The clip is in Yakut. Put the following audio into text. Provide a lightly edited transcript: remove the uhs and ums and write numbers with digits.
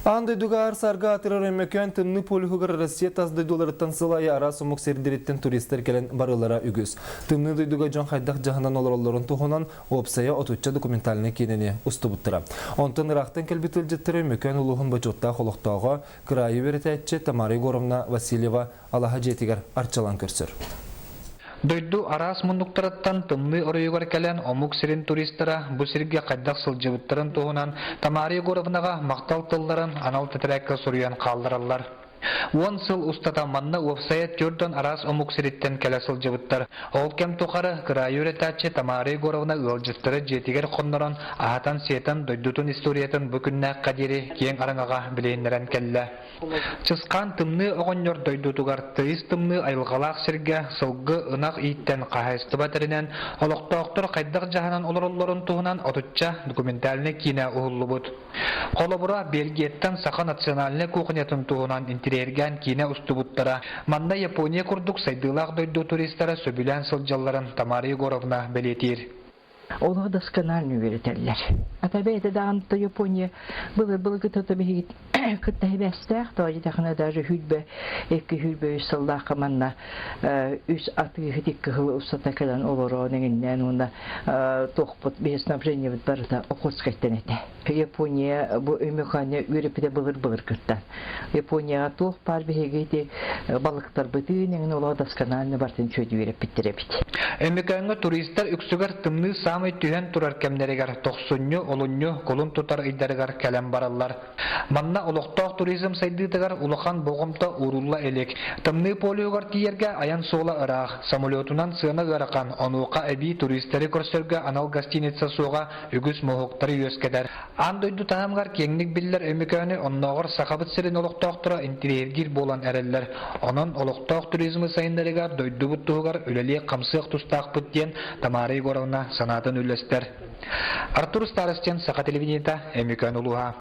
Аан дойдуга аар-саарга аатырар Өймөкөөн тымныы полюһугар Россия тас дойдуларыттан сыл аайы араас омук сирдэриттэн туристар кэлэн барыылара үгүс. Тымныы дойдуга дьон хайдах дьаһанан олороллорун туһунан уопсайа отучча документальнай киинэни устубуттара. Онтон ыраахтан кэлбит ыалдьыттары Өймөкөөн улууһун бочуоттаах олохтооҕо, кыраайы үөрэтээччи Тамара Егоровна Васильева алаһа дьиэтигэр арчылаан көрсөр. Дойду араас муннуктарыттан тымныы оройугар кэлэн омук сирин туристара бу сиргэ хайдах сылдьыбыттарын туһунан Тамара Егоровнаҕа махтал тылларын анал тэтэрээккэ суруйан хааллараллар. 10 сыл устата манна уопсайа 40 араас омук сириттэн кэлэ сылдьыбыттар. Ол кэм тухары кыраайы үөрэтээччи Тамара Егоровна ыалдьыттары дьиэтигэр хоннорон, аһатан-сиэтэн дойдутун историятын бу күннээххэ диэри киэҥ араҥаҕа билиһиннэрэн кэллэ. Чысхаан тымныы оҕонньор дойдутугар тыйыс тымныы айылҕалаах сиргэ сылгы, ынах ииттэн хаһаайыстыба тэринэн, олохтоохтор хайдах дьаһанан олороллорун туһунан отучча документальнай киинэ уһуллубут. Холобура, Бельгияттан саха национальнай кухнятын туһунан интириэһиргээн киинэ устубуттара. Манна Япония курдук сайдыылаах дойду туристара сөбүлээн сылдьалларын Тамара Егоровна бэлиэтиир. Олох досконально үөрэтэллэр. Ата бэйэтэ даҕаны то Япония былыр-былыргыта биһиги кытта сибээстээх, тоҕо диэтэххинэ даже сүүрбэ икки сүүрбэ үс сыллаахха манна үс атыыһыт икки сыл устата кэлэн олорон эҥиннээн уонна туохпут биһи снабжениебыт барыта Охотскайтан этэ. Япония бу Өймөкөөҥҥө үөрэппитэ былыр-былыргыттан. Японияҕа туох баар биһиги ити балыктарбытын эҥин олох досконально барытын үчүгэйдик үөрэппиттэр эбит. Өймөкөөҥҥө туристар үксүгэр тымныы саамай түһэн турар кэмнэригэр тохсунньу, олунньу, кулун тутар ыйдарыгар кэлэн бараллар. Манна олохтоох туризм сайдыытыгар улахан болҕомто уурулла илик. Тымныы полюһугар тиийэргэ айан суола ыраах, самолетунан сыана ыарахан, онуоха эбии туристары көрсөргө анал гостиница суоҕа үгүс моһуоктары үөскэтэр. Аан дойду таһымыгар киэҥник биллэр Өймөкөөнү оннооҕор Сахабыт сирин олохтоохторо интириэһиргиир буолан эрэллэр. Онон олохтоох туризмы сайыннарыыга дойдубут туһугар үлэлиэх-хамсыах тустаахпыт диэн Тамара Егоровна санаатын үллэстэр. Артур Старостин, Саха телевидениета, Өймөкөөн улууһа.